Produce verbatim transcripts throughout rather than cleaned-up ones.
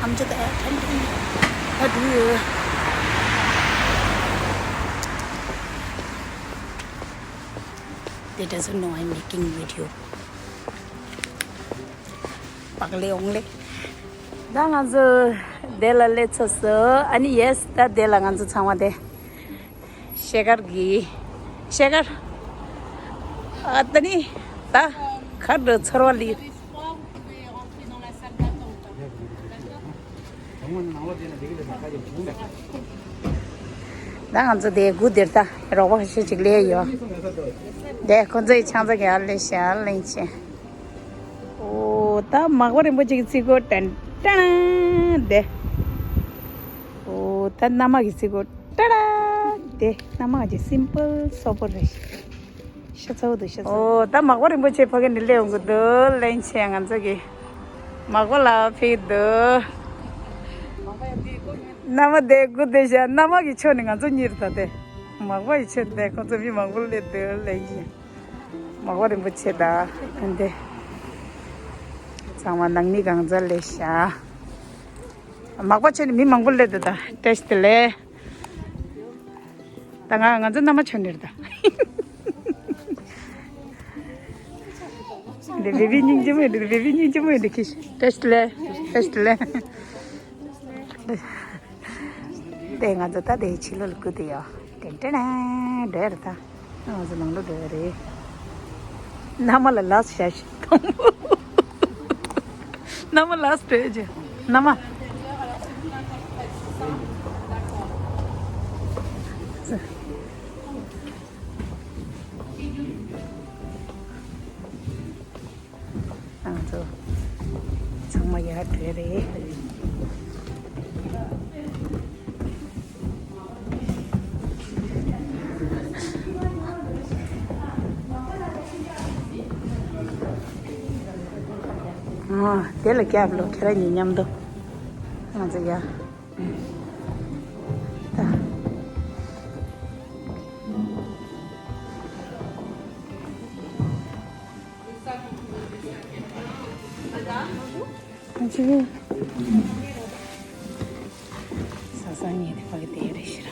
I'm just attending. How do you? They doesn't know I'm making video. པག་ལེ་ཨོང་ལེ། ད་ང་ཚོ་དེ་ལ་སླེབས་ཚར་སོང་། ཨ་ནི་ཡེས། ད་དེ་ལ་ང་ཚོ་ཚང་མ་དེ། ཤེལ་དཀར་གྱི། ཤེལ་དཀར། ཨ་ད་ནི། ད་གར་འགྲོ་ཚར་བ་ལི། ད་ང་ཚོ་དེ་སྒུག་དེར་ད་རོགས་པ་ཁ་ཤས་ཅིག་སླེབས་ཡོད། དེ་ཁོ་ཚོའི་ཆང་ས་གི་ཨ་ལེ་ཤ་ལེན་ཆེ། ཨོ་ད་མག་པ་རིན་པོ་ཆེ་གི་རྩིས་སྐོར་ཏན་ཏན་དེ། ཨོ་ད་མནའ་མ་གི་རྩིས་སྐོར། ཏ་ཏ། དེ་མནའ་མ་གི་སིམ་པལ་སོབ་པོ་རེད། ཤ་ཚ་བོ་འདུག་ཤ་ཚ་བོ། ཨོ་ད་མག་པ་རིན་པོ་ཆེ་ཕ་གི་ནས་སླེབས་ཡོང་གི་འདུག་ལེན་ཆེ་ང་ཚོ་གི། མག་པ་ལ་ཕེབས་འདུག་མནའ་མ་དེ་སྒུག་དེ་ཤ། མནའ་མ་གི་ཕྱོགས་ནས་ང་ཚོ་གཉིས་རེད་ད་དེ། མག་པ་ཡི་ཕྱོགས་དེ་ཁོ་ཚོ་མི་མང་པོ་སླེབས་འདུག་ལེན་ཆེ། མག་པ་རིན་པོ་ཆེ་ད། ཨ་འདི། ཚང་མ་ནང་མི་གང་ཚ་ལེ་ཤ། མག་པ་ཆེ་ནི་མི་མང་པོ་སླེབས་འདུག་ད་བཀྲ་ཤིས་བདེ་ལེགས། ད་ང་ང་ཚོ་མནའ་མ་ཆོན་ནི་རེད་ད། འདི་བེ་བི་སྙིང་རྗེ་མོ་ཡིན་འདི། བེ་བི་སྙིང་རྗེ་མོ་ཡིན་འདི། ཁྱི་བཀྲ་ཤིས་བདེ་ལེགས། བཀྲ་ཤིས་བདེ་ལེགས། དེ་ང་ཚོ་ད་དེ་ཕྱི་ལོགས་ལ་སྒུག་དེ་ཡོད། ཏན་ཏན་འགྲོ་ཡ་རེད་ད། ང་ཚོ་ནང་ལོགས་འགྲོ་ཡ་རེད། མནའ་མ་ལ་ལགས་བྱ་ཞིག་དང་པོ། མནའ་མ་ལགས་སྤྲོད་རྒྱུ། མནའ་མ། ང་ཚོ་ཚང་མ་ཡར་བྲོས་རེད། ཨ་དེ་ལ་རྒྱབ་ལོ་ཁྱེད་རང་གཉིས་མཉམ་དུ་ང་ཚོ་ཡར། ད། ཨ་ཅེ། ས་ས་ཉིད་དེ་ཕ་གི་དེ་རེད་ཤི་ར།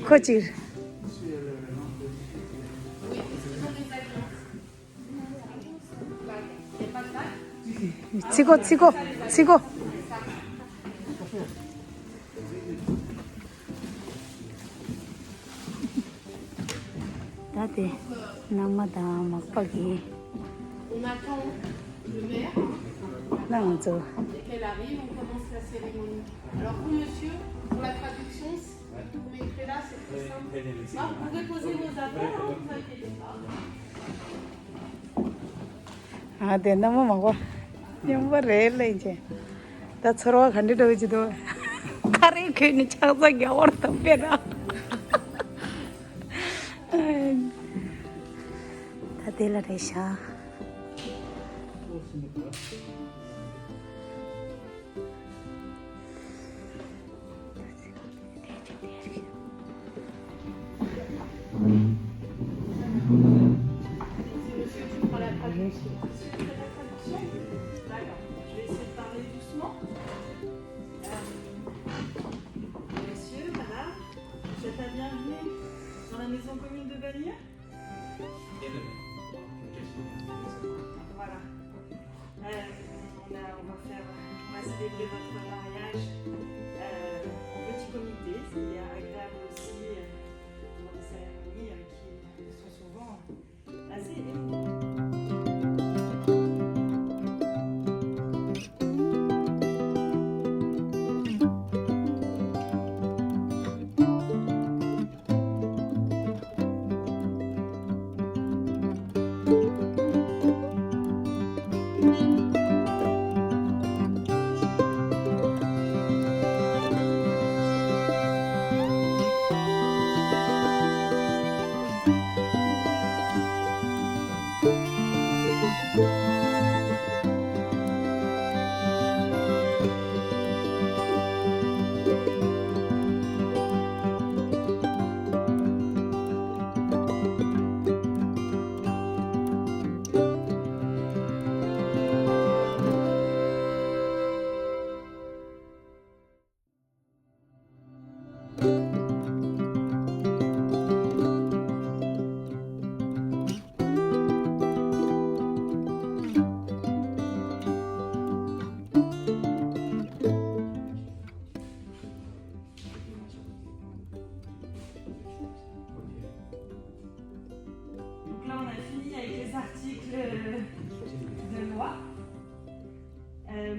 ཁོ་ཅིག་ཚིག་གོ་ཚིག་གོ་ཚིག་གོ། ད་དེ་མནའ་མ་དང་མག་པ་གི། On attend le maire. ན་ང་ཚོ། Dès qu'elle arrive, on commence la cérémonie. Alors, pour monsieur, pour la traduction, vous mettrez là, c'est très simple. Ah, vous pouvez poser vos affaires, hein, vous inquiétez pas. ཨ་དེ་མནའ་མ་མག་པ་མཉམ་པ་རེད་ལེ་ཅེ། ད་ཚོར་བ་ག་འདྲ་འདྲ་བོ་ཅིག་འདུག་ཁ་རས་གོན་ནས་ཆང་ས་རྒྱ་བོར་དང་དཔེ་ར། ད་དེ་ལ་རེད་ཤག C'est monsieur qui prend la traduction. Monsieur fait la traduction ? D'accord. Je vais essayer de parler doucement. Euh, monsieur, madame, vous êtes la bienvenue dans la maison commune de Bagneux. Voilà. Euh, on a, on va faire, on va célébrer votre mariage, euh, en petit comité. C'est agréable aussi, euh, dans des cérémonies, euh, qui sont souvent assez émouvantes.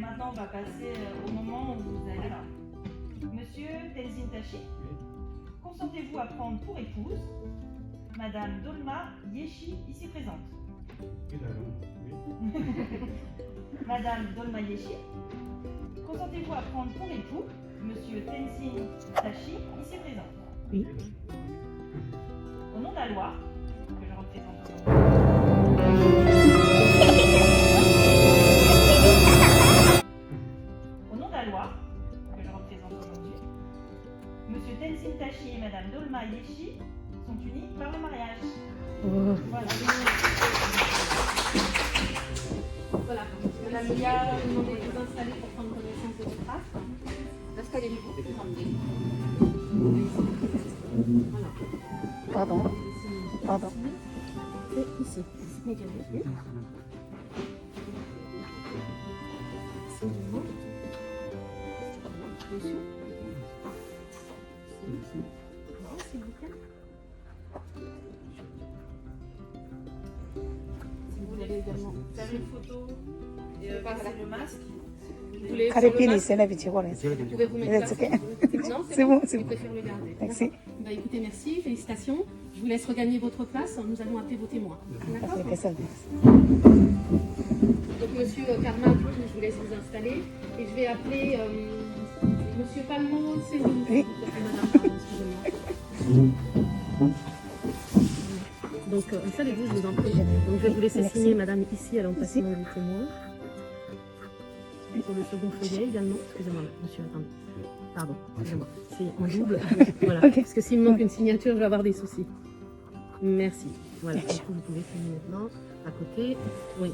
Maintenant, on va passer, euh, au moment où vous allez. Monsieur Tenzin Tashi, consentez-vous à prendre pour épouse Madame Dolma Yeshi, ici présente? Oui, d'accord. Oui. Madame Dolma Yeshi, consentez-vous à prendre pour époux Monsieur Tenzin Tashi, ici présent? Oui. Au nom de la loi, que je représente aujourd'hui. Au nom de la loi, que je représente aujourd'hui, Monsieur Tenzin Tashi et Madame Dolma Yeshi sont unis par le mariage. Voilà. Madame Mia, je vous demande de vous installer pour prendre connaissance de votre acte. Installez-vous. Voilà. Pardon. Pardon. C'est ici. C'est bon. Monsieur. C'est bon, s'il vous plaît. Si vous voulez également faire une photo et, euh, passer le masque, vous voulez faire le masque, vous pouvez vous mettre là. It's okay. Non, c'est bon, c'est bon. Je préfère le garder. Merci. Bah, écoutez, merci, félicitations. Je vous laisse regagner votre place. Nous allons appeler vos témoins. D'accord ? Donc, monsieur Karma, je vous laisse vous installer. Et je vais appeler, euh, monsieur Palmo, c'est vous. Oui. Madame, pardon, excusez-moi. Donc, euh, installez-vous, je vous en prie. Donc, je vais vous laisser signer, madame, ici, à l'emplacement du témoin. Sur le second feuillet également. Excusez-moi, monsieur, attendez. Pardon, excusez-moi. C'est en double. Voilà. Ok. Parce que s'il me manque une signature, je vais avoir des soucis. Merci. Voilà. Du coup, vous pouvez signer maintenant. À côté. Oui.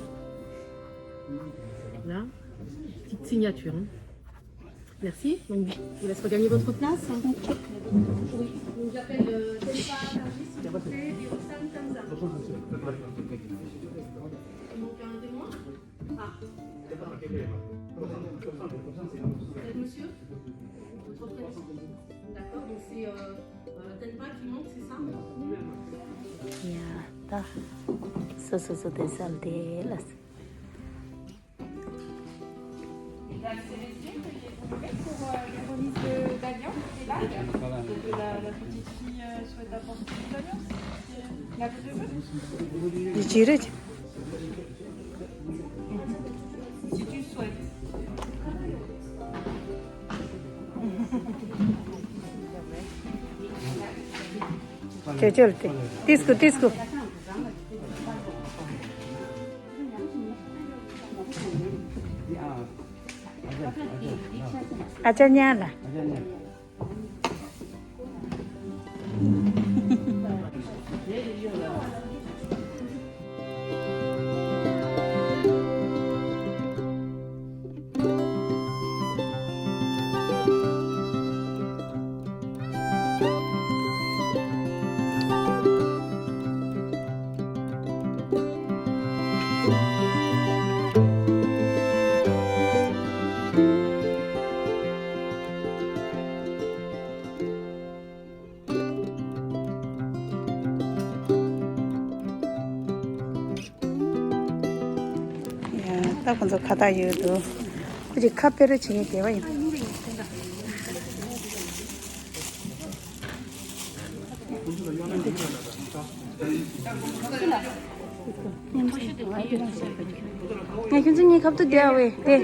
Là. Petite signature, hein. Merci. Donc, je vous laisse regagner votre place. Oui. Donc, j'appelle, euh, Jennifer Karji, s'il vous plaît, et Roxane Kamza. Il manque un témoin. Ah. Vous êtes monsieur ? Votre prénom ? D'accord, donc c'est, euh, euh, Tenpa qui manque, c'est ça ? ཡ་ད། སོ་སོ་སོ་དེ་སལ་དེ་ལ། Mesdames et messieurs, veuillez vous lever pour, euh, les remises de, d'alliances, des bagues. De la, la petite fille, euh, souhaite apporter des alliances. La petite fille. Si tu souhaites. ཅོ་ཅོ་ལ་ཏེ། ཏིས་ཀུ་ཏིས་ཀུ། ཨ་ཅག་ཉལ་ལ། ཡ། ད་ཁོང་ཚོ་ཁ་བཏགས་ཡོད་འདུག་ཁོ་ཅིག་ཁ་དཔེ་རོ་བྱེད་མཁན་སྡེ་བ་ཡིན། ངས་ཁྱོད་ཚོ་གཉིས་ཁ་བཏགས་བསྡད་བས་དེ།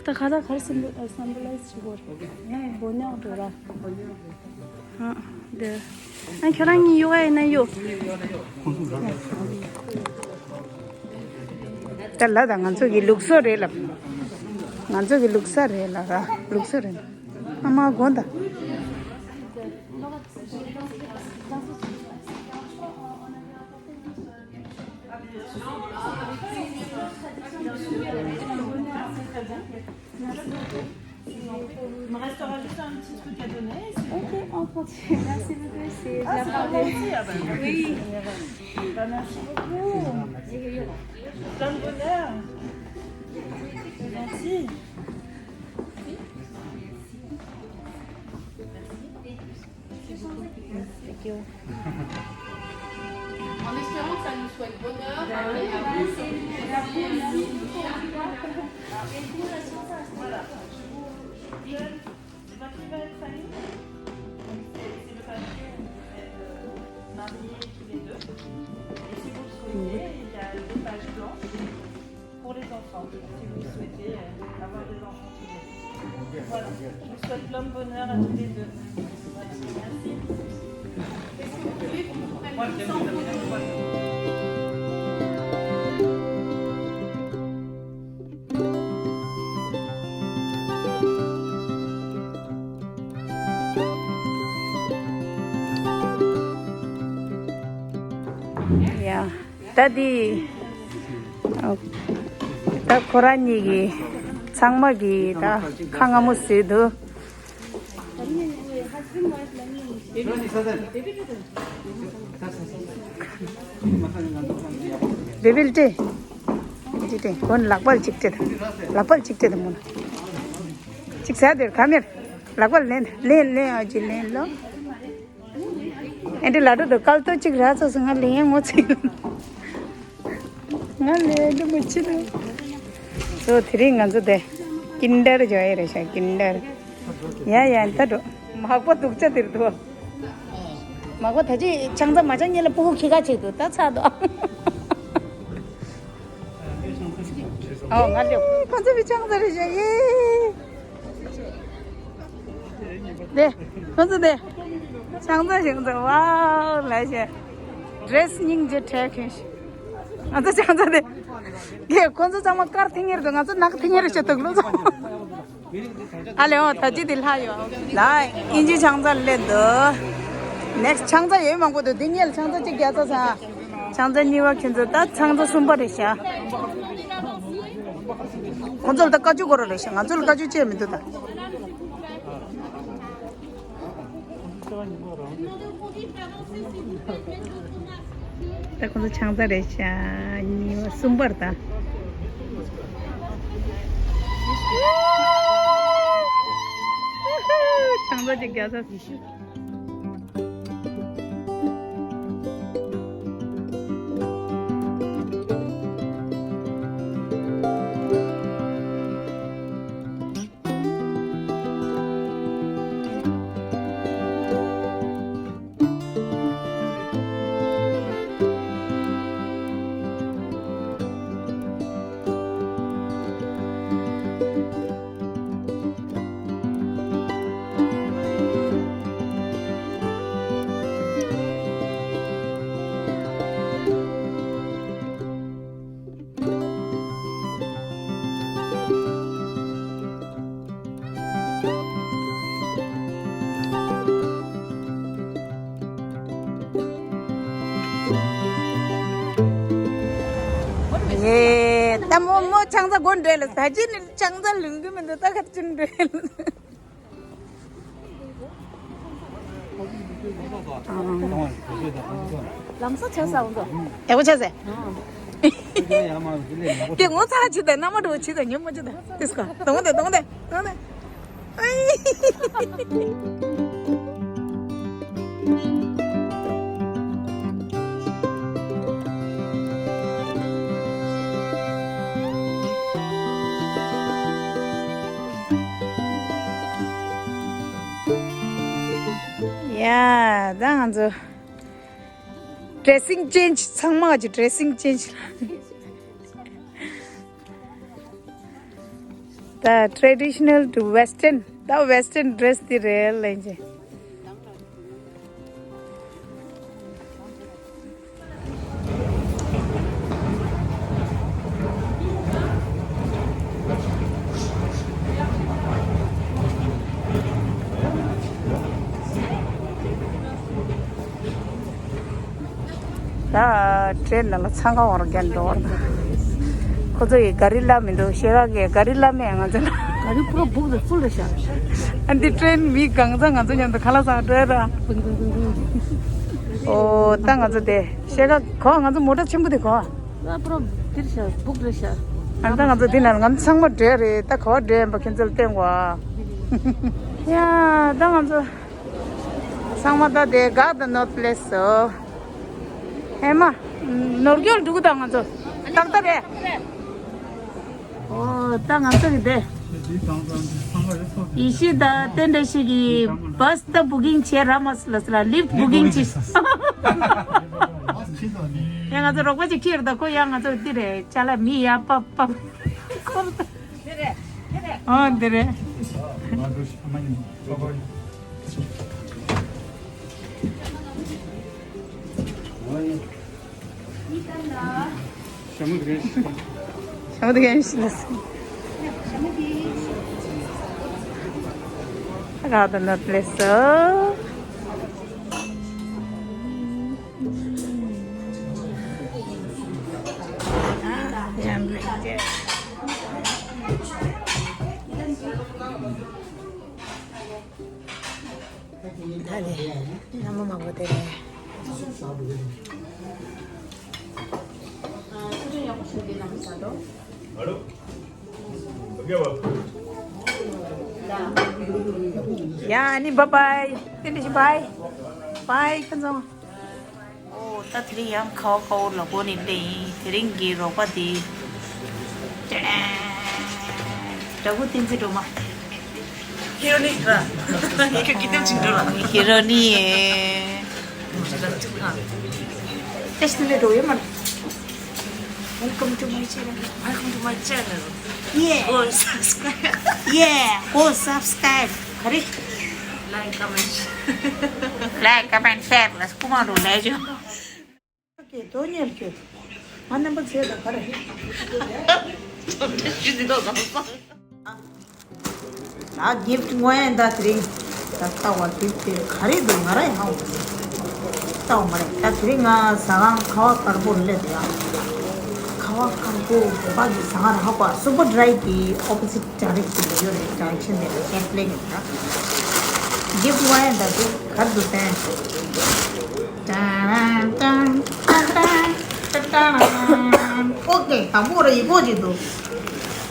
ད་ཁ་ད་གར་སིམ་བོ་ལའི་ཛི་བྱེད་དགོས་རེད། བོ་ཉག་འགྲོ་ར། ཨ་འདི། ཨ་ཁྱོད་རང་གཉིས་ཡོ་ག་ཡིན་ན་ཡོ། ད་ལ་ད་ང་ཚོ་གི་ལུགས་སྲོལ་རེད་ལབ། ང་ཚོ་གི་ལུགས་ས་རེད་ལ་ར་ལུགས་སྲོལ་རེད། ཨ་མ་དགོངས་དག Il me restera juste un petit truc à donner. Ok, entendu. Merci beaucoup. C'est de la part de... Ah, c'est pour moi aussi. Ah, bah, oui. Bah, merci beaucoup. Plein de bonheur. C'est gentil. En espérant que ça nous souhaite bonheur. Voilà. C'est votre nouvelle famille. Donc, c'est c'est le papier où vous êtes euh, mariés tous les deux. Et si vous le souhaitez, il y a des pages blanches pour les enfants, si vous souhaitez euh, avoir des enfants tous les deux. Voilà. Je vous souhaite plein de bonheur à tous les deux. Voilà. Merci. Est-ce que vous voulez qu'on vous prenne tous en photo ? ཡ། ད་འདི། ད་ཁོ་རང་གཉིས་ཀྱི་ཚང་མ་གི་ད་ཁ་སྔ་མོ་བཟོས་འདུག་བེ་བིལ་ཏེ། ཏེ་ཏེ། ཁོ་ལག་པ་གཅིག་སྤྲད། ལག་པ་གཅིག་སྤྲད་དང་མོ་ལ། གཅིག་ཟ་དེར་ཁ་མེར། ལག་པ་ལེན་ལེན་ལེན་ཨ་ཅི་ལེན་ལོ། ཨེ་འདྲི་ལ་འགྲོ་དུ་སྐལ་ཏོ་གཅིག་ར་ཚོ་སུ་ང་ལེན་ཡང་ངོ་ཚིག་ང་ལེན་འདི་མི་ཆི་ནི། སོ་དེ་རིང་ང་ཚོ་དེ་ཀིན་ཌར་འཇོག་ཡས་རེད་ཤག་ཀིན་ཌར། ཡ་ཡ་ད་འགྲོ། མག་པ་སྡུག་ཅག་དེར་འདུག་མག་པ་ད་ཅི་ཆང་ཚ་མ་ཆང་གཉིས་ལ་སྤུ་གུ་ཁྱི་ཁ་ཆེ་འདུག་ད་ཚ་འདུག་ཨོ་ང་ལེན། ཁོ་ཚོ་བི་ཆང་ཚ་རེད་ཤག་ཡེ། དེ། ཁོ་ཚོ་དེ། ཆང་ཚ་ཆང་ཚ་ཝའོ་ལ་ཤེ། ཌི་རེ་སི་སྙིང་རྗེ་ཁྲེལ་མཁན་ཞིག་ང་ཚོ་ཆང་ཚ་དེ། གེ་ཁོ་ཚོ་ཚང་མ་དཀར་ཐིང་ངེར་འདུག་ང་ཚོ་ནག་ཐིང་ངེར་ཤེ་འདུག་ལོ་ཚོ། ཨ་ལེ་ཨོ་ད་ཅི་དེ་ལྷ་ཡོ། ལ་ཨིན་ཇི་ཆང་ཚ་ལེན་འདུག་ནེག་སི་ཆང་ཚ་ཡོད་མང་པོ་འདུག་འདི་ཉལ་ཆང་ཚ་གཅིག་རྒྱ་ཚ་ཚ། ཆང་ཚ་གཉིས་པ་ཁྱེད་ཚོ་ད་ཆང་ཚ་གསུམ་པ་རེད་ཤག་ཁོང་ཚོ་ལ་ད་ཀ་ཅུ་གོ་རོ་རེད་ཤག་ང་ཚོ་ལ་ཀ་ཅུ་ཅེས་མི་འདུག་ད། ད་ཁོང་ཚོ་ཆང་ཚ་རེད་ཤག་གཉིས་པ་གསུམ་པར་ད། ཆང་ཚ་ཅིག་རྒྱག་ས། ཡེ། ད་མོ་མོ་ཆང་ཚ་དགོས་འདྲེ་ལ་ད་ཅི་ནི་ཆང་ཚ་ལུང་གི་མི་འདུག་ད་ག་ཅི་འདྲེ་ལ། ལམ་སང་ཆགས་ས་འོང་དོ། ཡག་པོ་ཆགས་སེ། དེ་ངོ་ཚ་ཆི་དང་མནའ་མ་འགྲོ་ཆི་དང་ཉོན་མོ་ཆི་དང་དེ་སྐོར་དང་དེ་དང་དེ་དང་དེ། ཡ། ད་ང་ཚོ་ཌི་རེ་སིང་ཅེན་ཇི། ཚང་མ་གི་ཌི་རེ་སིང་ཅེན་ཇི་ལ། ད་ཊེ་རེ་ཌི་ཤ་ནལ་ཊུ་ཝེ་སི་ཊརན། ད་ཝེ་སི་ཊརན་ཌི་རེ་སི་དེ་རེད་ལབ་ཀྱི། ད་ཊེ་རེན་ནང་ལ་འཚང་ཁ་འོང་རོགས་རྒྱག་འགྲོ་བར་ད། ཁོ་ཚོ་ཡི་ག་རི་ལ་མི་འདུག་ཤེས་རག་གི་ག་རི་ལ་མེད་ང་ཚོ་ལ། ག་རི་པུ་ར་བུག་རེད་ཕུལ་རེད་ཤག་ཨ་འདི་ཊེ་རེན་མི་གང་ཚང་ང་ཚོ་མཉམ་དུ་ཁ་ལག་ཟ་འགྲོ་ཡ་ར། ཨོ་ད་ང་ཚོ་དེ་ཤེས་རག་གོ་ང་ཚོ་མོ་ཊ་ཆེན་པོ་དེ་གོ་ཨ་པུ་ར་འདིར་ཤག་བུག་རེད་ཤག་ཨ་ད་ང་ཚོ་འདི་ན་ང་ཚོ་ཚང་མ་འགྲོ་ཡ་རེད། ད་ག་བ་འགྲོ་ཡ་ཡིན་པ་ཁྱེད་ཚོ་ལ་སྟོན་གོ་ཨ། ཡ་ད་ང་ཚོ། ཚང་མ་ད་དེ་དགའ་དང་ནོར་པླེ་སོ། ཧེ་མ། ནོར་རྒྱུ་འགྲོ་གི་དང་ང་ཚོ། ཏག་ཏག་རེད། ཨོ་ད་ང་ཚོ་གི་དེ། ཡེ་ཤེས་དང་རྟེན་འབྲེལ་ཞིག་གི་བྷ་སི་ད་བུ་ཀིང་བྱས་ར་མ་སི་ལ་སི་ལ་ལིབ་བུ་ཀིང་བྱས། ཡ་ང་ཚོ་རོགས་པ་ཅིག་ཁྱེར་ད་ཁོ་ཡ་ང་ཚོ་འདི་རེད་ཅ་ལག་མི་ཡ་པ་པ། ཁོ་ར་ད། ཨོ་འདི་རེད། ཞྭ་མོ་དེ་ག་ཡིན་ཞིག་ལ་སོང་། རག་ད་ནོར་པླེ་སོ། ཨ་ཡང་། ད་ལེ། ནམ་མ་མང་པོ་དེ་རེད། ཡ་ཨ་ནི་བཱའི་བཱའི། དེ་འདྲ་ཞིག་བཱའི། བཱའི་ཁྱེད་ཚོ། ཨོ་ད་དེ་རིང་ཡང་ཁ་བ་ཁ་བོ་ལ་གོ་ནི་ལེ་ཡིན། དེ་རིང་གི་རོགས་པ་དེ། ཏེ་ཌེ། དྲ་འབུ་བསྟན་འཛིན་སྒྲོལ་མ། ཧི་རོ་ནི་ར། ཧི་རོ་ཀི་ཏེ་ཅིང་འགྲོ་ར། ཧི་རོ་ནི་ཨེ། ཏེ་སི་ནི་འགྲོ་ཡོད་མ། Welcome to my channel. Welcome to my channel. Yeah. Go subscribe. Yeah. Go subscribe. ག་རེ། Like, comment, share. Like, comment, share. ལ་སྐུ་མ་རུ་ལས་བྱོས། ཀྱེ་དོ་ཉེར་ཀྱེ། ང་རྣམ་པ་ཚོས་ད་ག་རེ། ད་གིཕ་ཊི་ངོ་ཡན་ད་དེ་རིང་། ད་ལྟ་བ་གིཕ་ཊི་དེ་ག་རེ་འདུག་ང་རང་ཡང་ཧ་གོ་མ་རེད། ལྟ་བ་མ་རེད། ད་དེ་རིང་ང་ཟ་ཁང་ཁ་བ་དཀར་པོར་སླེབས་འདུག་ཡ། ཁ་བ་དཀར་པོ་བོད་པ་གི་ཟ་ཁང་རེད། ཧ་གོ། སུ་པར་ཌ་རའི་གི་ཨོ་པོ་སིཊ་ཌའི་རེག་ཤན་ལ་ཡོད་རེད། ཌའི་རེག་ཤན་དེ་ལ་ཤར་པི་ལེ་ཡིན་ད། གིཕ་ཊི་ངོ་ཡན་ད་དེ་ག་རེ་འདུག་སྟན། ཏན་ཏན་ཏན་ཏན་ཏན། ཨོ་ཀེ། དང་པོ་ར་ཡི་གོ་ཅིག་འདུག་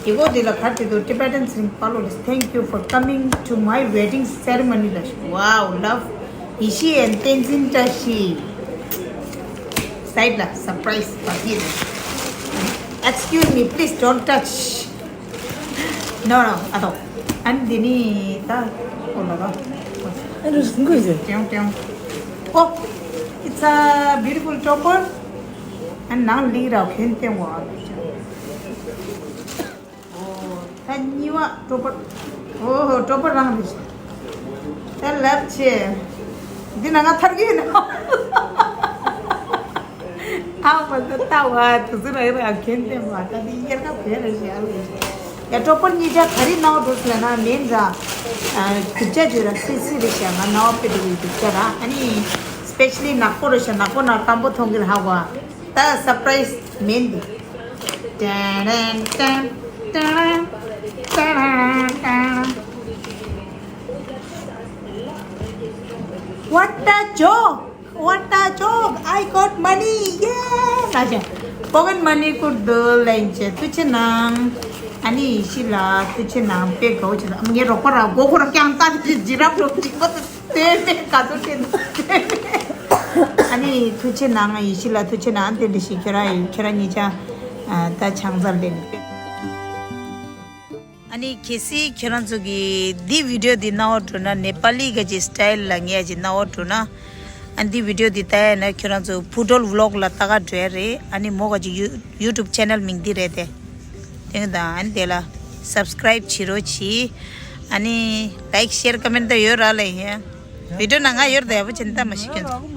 ཡི་གོ་འདི་ལ་ག་རེ་འདུག Tibetan Sling follow this. Thank you for coming to my wedding ceremony. ལ། Wow, love. ཡེ་ཤེས་and བསྟན་འཛིན་བཀྲ་ཤིས། སའིཌ་ལ་སར་པ་རའི་སི་པར་ཊི་རེད། Excuse me, please don't touch. No, no, ཨ་དོ། ཨན་འདི་ནི་ད་ཨོ་ལ་ལ། ཨ་རུ་སུ་འགོས་ཟེར། ཀྲེང་ཀྲེང་། Oh, it's a beautiful topper. ཨན་ནང་ལི་ར་ཁེན་ཏེ་ཝ། ཨོ་ད་གཉིས་པ་ཀྲོ་པར། ཨོ་ཀྲོ་པར་རང་རེད། ད་ལབ་ཆེ། འདི་ན་ང་ཐར་གི་ཡིན་ན། ཨ་མ་ད་ལྟ་བ་དུ་ཟི་ར་ར་གན་དེ་མ་ད་འདི་དབྱར་ཁ་བོད་ར་ཞེ་ཨ་ལེ། ཡ་ཀྲོ་པར་གཉིས་ཆ་ག་རེ་ནའོ་འགྲོ་སི་ལ་ན་མེན་ར། རྒྱུ་ཆ་བརྗོད་ར་སི་སི་རེ་ཞེ་ང་ནའོ་པེ་དུ་གི་རྒྱུ་ཆ་ར། ཨ་ནི་སི་པེ་ཤ་ལི་ནག་པོ་རེ་ཞེ་ནག་པོ་ན་སྐམ་པོ་མཐོང་གི་ར་ཧ་གོ། ད་སར་པ་རའི་སི་མེན་འདི། ཏན་ཏན་ཏན་ཏན་ཏན་ཏན། What a joke! What a joke! I got money! Yeah! ལ་ཞེ། Pocket money ཀུར་དུ་ལེན་ཆེ་ཐུགས་ཆེ་གནང་། ཨ་ནི་ཡེ་ཤེས་ལ་ཐུགས་ཆེ་གནང་། དཔེ་དགའ་བོ་བྱེད། ངའི་རོགས་པ་ར་མགོ་ཁོ་ར་རྐྱང་ལྟ་དེ་ཇི་རབ་རོགས་འགྲིག་པོ་དེ། དེ་མེད་ག་དུ་དྲན་དེ་མེད། ཨ་ནི་ཐུགས་ཆེ་གནང་། ཡེ་ཤེས་ལ་ཐུགས་ཆེ་གནང་། དེ་འདྲ་ཞིག་ཁྱོད་རང་ཡིན། ཁྱོད་རང་གཉིས་ཆ་ད་ཆང་ས་ལེན། ཨ་ནི་གལ་སྲིད་ཁྱོད་རང་ཚོ་གི་འདི་བི་ཌི་ཡོ་འདི་རྣ་བ་འགྲོ་ན། ནེ་པ་ལི་ག་ཅིག་སི་ཊའིལ་ལ་ངས་ཅིག་རྣ་བ་འགྲོ་ན། ཨ་ནི་འདི་བི་ཌི་ཡོ་འདི་ལྟ་ཡ་ན་ཁྱོད་རང་ཚོ་ཕུ་ཏོལ་ཝི་ལོག་ལ་ལྟ་ག་འགྲོ་ཡ་རེད། ཨ་ནི་མོ་ག་ཅིག་ཡུ་ཡུ་ཊུབ་ཆེ་ནལ་མིང་འདི་རེད་དེ། དེ་དང་ཨ་ནི་དེ་ལ་སབ་སི་ཀ་རའིབ་བྱེད་རོགས་གྱིས། ཨ་ནི་ལའིཀ་ཤེར་ཀོ་མེན་ཊི་ད་ཡོད་ར་ལེ་ཡ། བི་ཌི་ཡོ་ནང་ང་ཡོད་ར་ད་ཡག་པོ་བྱེད་ནི་ད་མ་ཤི་ཁྱོད་ཚོ།